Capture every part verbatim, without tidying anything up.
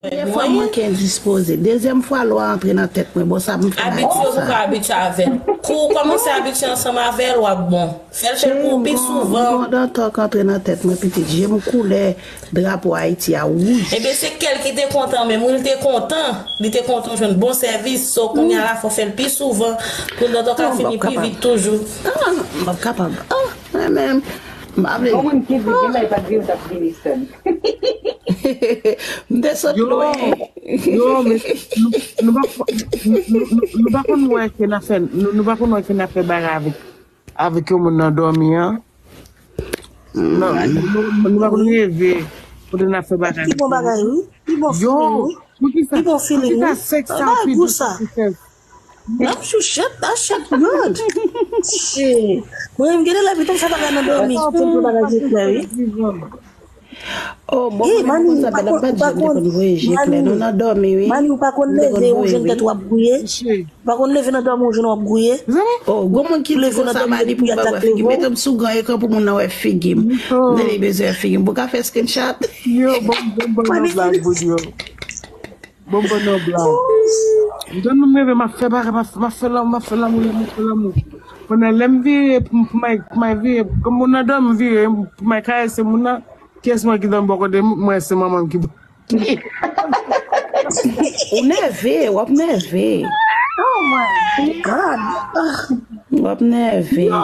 Premye fwa m manke endispoze. Dezyèm fwa lwa antre nan tèt mwen. Bon, sa m fè la. Abitye, ou poko abitye avè l. Kou ou kòmanse abitye ansanm avè l, w ap bon. Fè l fè l pou ou pi souvan. Yon dantò k antre nan tèt mwen, pitit. Je m koulè drapo Ayiti a wouj. Ebyen, se kè l ki te kontan, menm wi, li te kontan. Li te kontan jwenn bon sèvis. So, kounye a la, fò fè l pi souvan. Pou dantò ka fini pi vit toujou. Ah, m p ap kapab. Ah, mwen menm. M pa vle. Bon, moun ki di, gen lè pa di, ou t ap vini sèm. M te sot lwen. Yo, men nou, nou pa, nou, nou, nou, nou pa konn wè ke n ap fè, nou, nou pa konn wè ke n ap fè bagay avèk, avèk yon moun nan dòmi an. Non, nou, nou, nou pa konn reve kote n ap fè bagay. Ki bon bagay, wi. Ki bon feeling, wi. Yo, poukisa, poukisa sèks sa pi dous pase sèks? N ap chouchèt a chak minit. Mwen menm gen de lè pitit sa pa ka nan dòmi. Sa w ap fè bagay se klè, wi. Oh, bon, mwen menm konsa, Bèl ap bat, jan m te konn voye je klè. Nou nan dòmi, wi. Mani, ou pa konn leve, ou jwenn tèt w ap gouye. Ou pa konn leve nan dòmi, ou jwenn w ap gouye. Oh, gon moun ki di konsa, Mani, pou m pa wè figi m. Mete m sou gran ekran pou moun nan wè figi m. M te li bezwen wè figi m. Pou ka fè screenshot. Yo, bon, bon, bon, blag, bon, yo. Bon, bon, non, blag. M tann nou m reve, m ap fè bagay, m ap, m ap fè lanmou, m ap fè lanmou, m ap fè lanmou. Pandan lè m vire, pou m, pou m al, pou m al vire, kòm moun nan dòmi, m vire, pou m al karese moun nan, kiyès mwen ki dòmi bò kote m, mwen se manman m ki bò. Ou nève, w ap nève. Oh my God. W ap nève. Yo,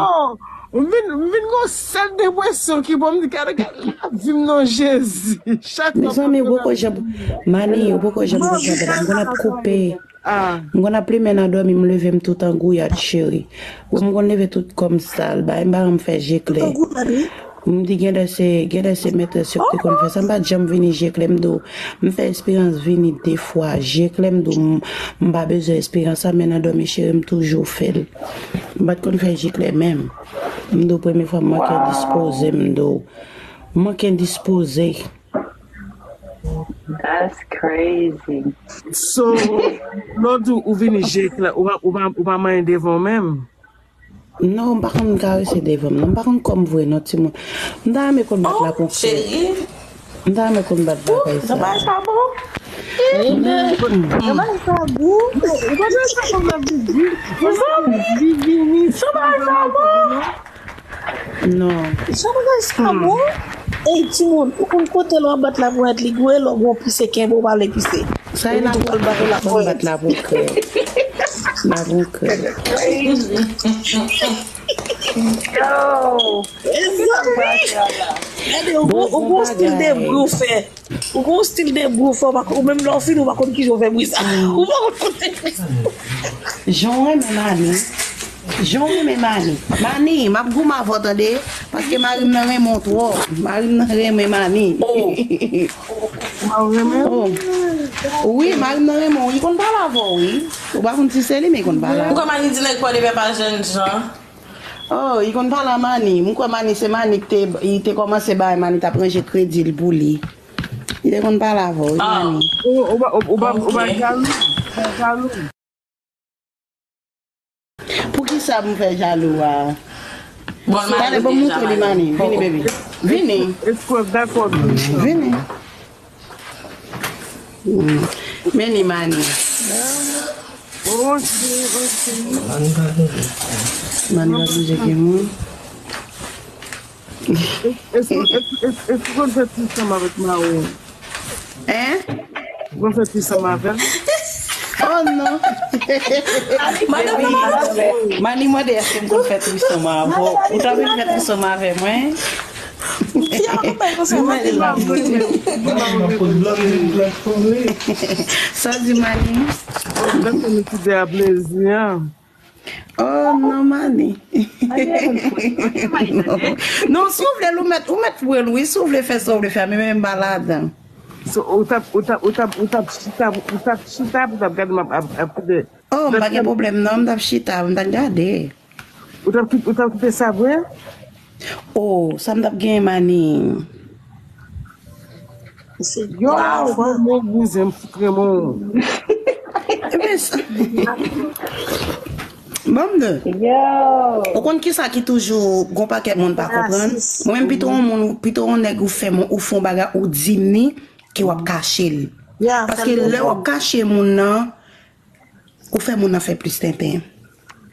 m vin, m vin gon sèl depresyon ki bon, m di, gade, gade lavi m non, Jezi. Chak fwa. Mezanmi, ou poko janm, Mani, ou poko janm konn sa, m konn ap koupe. M konn ap plimen nan dòmi, m leve m tout an gouyad, cheri. Ou m konn leve tout kò m sal, bay m pa janm fè je klè. M di gen lè se, gen lè se mètrès yo ki te konn fè sa, m pa t janm vini je klè, m di w, m fè esperans vini de fwa, je klè, m di w, m, m pa bezwen esperans sa, men nan dòmi, cheri, m toujou fè l. M pa t konn fè je klè menm. M di w premye fwa m manke endispoze, m di w. M manke endispoze. That's crazy. So, lè w di ou vini je klè, ou pa, ou pa, ou pa manyen devan w menm? Non, m pa konn karese devan m, non. M pa konn kò m vre, non, timoun. M ta renmen konn bat la pou kè. M ta renmen konn bat bagay sa. Sa bagay sa bon? Sa bagay sa gou? Ou pa wè sa kòman l ap vin? Sa bagay sa bon? Non. Jan bagay sa bon? Ey, timoun, ou konn kote lè w ap bat la pou èt li gwe, lè w gon pise kenbe, ou pa vle pise. Sa e la pou kè, bat la pou kè. La pou kè. Yo! Mezanmi! Gade, ou gon, ou gon stil de bri w fè. Ou gon stil de bri w fè, ou pa konn, ou menm lè w fini, ou pa konn kijan w fè bri sa. Ou pa konn kote bri sa. Jan w renmen Mani. Jan w renmen Mani. Mani, m ap goumen avè w tande, paske mari m nan renmen w twòp. Mari m nan renmen Mani. Oh. Mari w renmen? Oh. Wi, mari m nan renmen w. Li konn pale avè w, wi. Ou pa konn si se li, men li konn pale avè w. Ou konn Mani di nèg pa de pè pa jènjan. Oh, li konn pale a Mani. M kwè Mani se Mani ki te, li te kòmanse bay Mani t ap ranje kredi l pou li. Li te konn pale avè w, wi, Mani. Ou, ou pa, ou, ou pa, ou pa jalou. Ou pa jalou. Poukisa m fè jalou a? Bon, Mani deja, Mani. Talè, bon, montre li, Mani. Vini, baby. Vini. Escort, dakò. Vini. Mm. Men ni Mani. Ok, ok. Mani pa bouje. Mani pa bouje, ke moun. Èske, èske, èske, èske ou konn fè trisèm avèk mari w? Hein? Ou konn fè trisèm avè l? Oh non. Mani mande èske m konn fè trisèm avè w. Ou ta vin fè trisèm avè mwen? Fi a pa konn bay konsèy, Mani. Sa w di, Mani? Ou konn fè nou ti de a plezi, hein? Oh non, Mani. Non. Non, si w vle, ou mèt, ou mèt pran l, wi, si w vle fè sa w vle fè, men, men m pa ladan. So, ou t ap, ou t ap, ou t ap, ou t ap chita, ou t ap chita, pou t ap gade m ap, ap, ap kite. Oh, m pa gen pwoblèm, non, m t ap chita, m t ap gade. Ou t ap kit-, ou t ap kite sa vre? Oh, sa m t ap gen, Mani. Yo, mwen, mwen, bouzen, m fout renmen w. Ebyen, sa. Bon, m de. Yo. Ou konn kisa ki toujou gon pakèt moun pa konprann? Mwen menm, pito yon moun, pito yon nèg ou fè m, ou fè yon bagay, ou di m ni, ke w ap kache l. Yeah, paske lè w ap kache moun nan, ou fè moun nan fè plis tenten.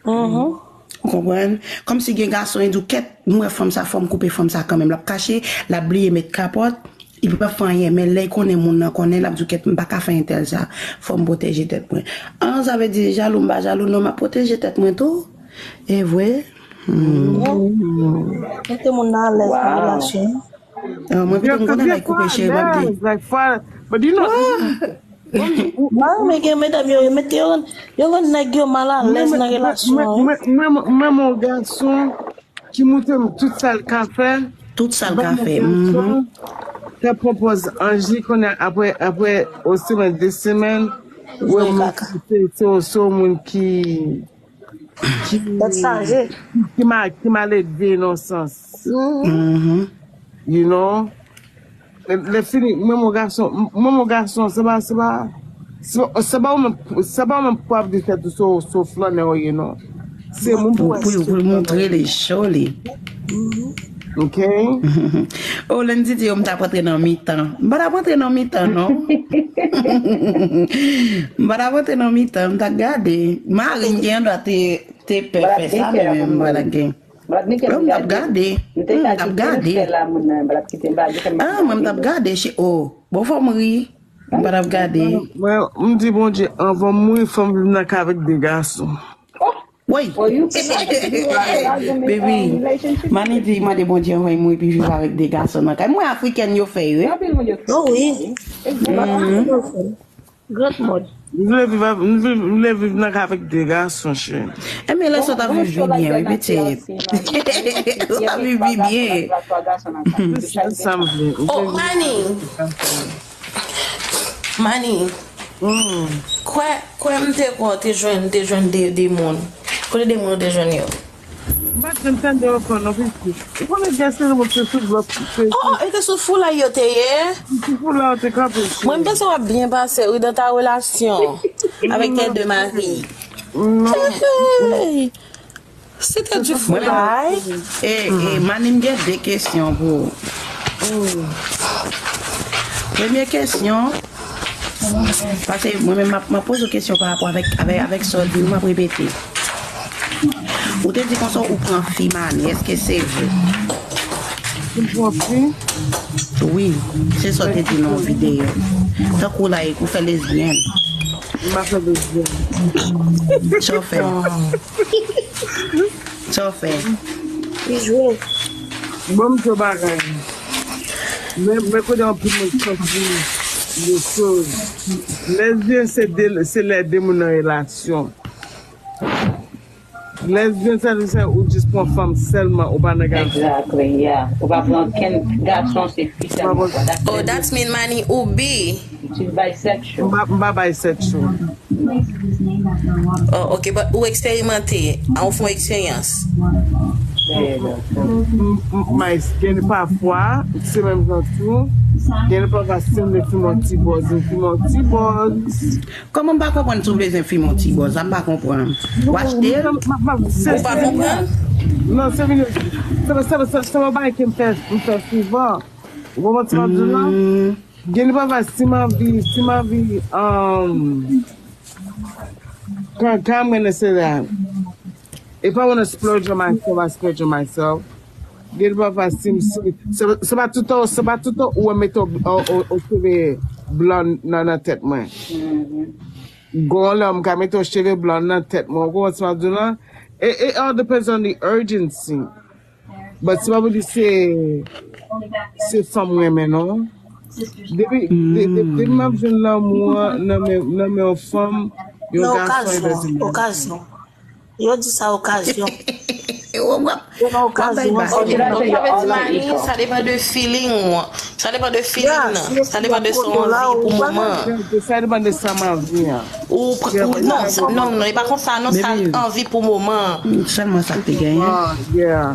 Ou konprann? Kòmsi gen gason, li di w, kèt, m wè fanm sa, fò m koupe fanm sa kanmenm. L ap kache, l ap bliye met kapòt, li p ap fè anyen. Men lè l konnen moun nan konnen, l ap di w, kèt, m pa ka fè entèl sa. Fò m pwoteje tèt mwen. An, sa vle di jalou, m pa jalou, non, m ap pwoteje tèt mwen tou. E vre? Mete moun nan alèz nan relasyon. Ah, mwen pito m konnen nèg koupe cheri, m ap di. Like, fwa, but you know, Mwen renmen gen medam yo, yo mete yo rann, yo rann nèg yo malalèz nan relasyon an wi. Mwen, mwen, mwen, mwen, mwen, mwen, mwen, gason ki montre m tout sa l ka fè. Tout sa l ka fè. Mhm. Fè pwopòz anji konnen apre, apre yon semèn, de semèn, wè mwen se, se, se yon moun ki Tèt chaje. Ki mal, ki mal edve nan sans. You know? Lè fini, mwen mon gason, mwen mon gason, se pa, se pa, se pa ou menm, se pa ou menm pou ap di tèt ou se, se flannè ou ye non. Se moun pou pou pou montre li cho li. Ok. Oh, lè m di di yo m t ap antre nan mitan. M pa t ap antre nan mitan non. M pa t ap antre nan mitan, m t ap gade. Mari m gen dwa te te pè fè sa men m pa t gen. M t ap gade. M t ap gade. Ah, mwen m t ap gade che oh. Bon fò m ri. M pa t ap gade. Mwen, m di Bondye anvan m mouri fò m viv nan kay avèk de gason. Woy. Baby, Mani di mande Bondye anvan m mouri pi viv avèk de gason nan kay. Mwen afrikèn yo fè yo. Oh wi. Grand mode. M vle viv, m vle, m vle viv nan kay avèk de gason cheri. Enben lè sa w t ap viv byen wi pitit. Ou t ap viv byen. Se sa m vle. Oh, Mani. Mani. Kwè, kwè m te kwè w te jwenn, te jwenn de, de moun. Kote de moun ou te jwenn yo? M pa t janm tande ankò non pitit. Ou konnen Justin mwen se sou blòk. Oh, e te sou foulay yo te ye? Sou foulay yo te kanpe. Mwen m panse w ap byen pase wi dans ta relation avec tes deux maris. Non. Hey, c'était du foulay. E, e Mani m gen de kesyon pou ou. Premye kesyon, paske mwen menm m ap, m ap poze w kesyon pa rapò avèk, avèk, avèk sa w di, m ap repete. Ou te di konsa ou pran fi Mani, èske se vre? M pran fi? Wi, se sa w te di nan yon videyo. Tankou la, ou fè lesbyèn. M pa fè lesbyèn. Sa w fè? Sa w fè? Li jwe. Bon, m di w bagay. Men, men kote anpil moun santi de choz. Lesbyèn se de, se lè de moun nan relasyon. Lesbyèn sa vle di se ou jis pran fanm sèlman, ou pa nan gason. Exactly, yeah. Ou pa pran okenn gason, se fi sèlman. Oh, that's mean Mani ou bi. She's bisexual. M pa, m pa bisexual. Oh, ok, but ou eksperimante, a ou fè eksperyans. M, m, m, gen pafwa, se menm jan tou. Gen pafwa si m vle fime yon ti bòz, m fime yon ti bòz. Kòman m pa konprann si w bezwen fime yon ti bòz la, m pa konprann. W achte l? Ou pa konprann? Non, se vini, se, se, se, se yon bagay ke m fè, m fè souvan. Ou konprann sa m ap di w la? Gen de pafwa si m anvi, si m anvi, um, kan, kan mwen nan se la. If I wanna splurge on myself, I splurge on myself. Gen de pafwa si m, si, se, se pa toutan, se pa toutan ou wè mete yon, yon, yon, yon cheve blan nan, nan tèt mwen. Gon lè m ka mete yon cheve blan nan tèt mwen. Ou konprann sa m ap di w la? It, it all depends on the urgency. But se pa pou di se, se fanm mwen renmen non. Depi, de, de, depi m ap jwenn lanmou an nan men, nan men yon fanm, yon gason e bezwen. Okazyon. Yo di sa okazyon. Okazyon. Sa depan de feeling ou. Sa depan de feeling nan. Sa depan de sa w anvi pou moman. Sa depan de sa m anvi an. Ou, ou, non, non, non, e pa konsa non, sa anvi pou moman. Sèlman sa k te genyen. Yeah.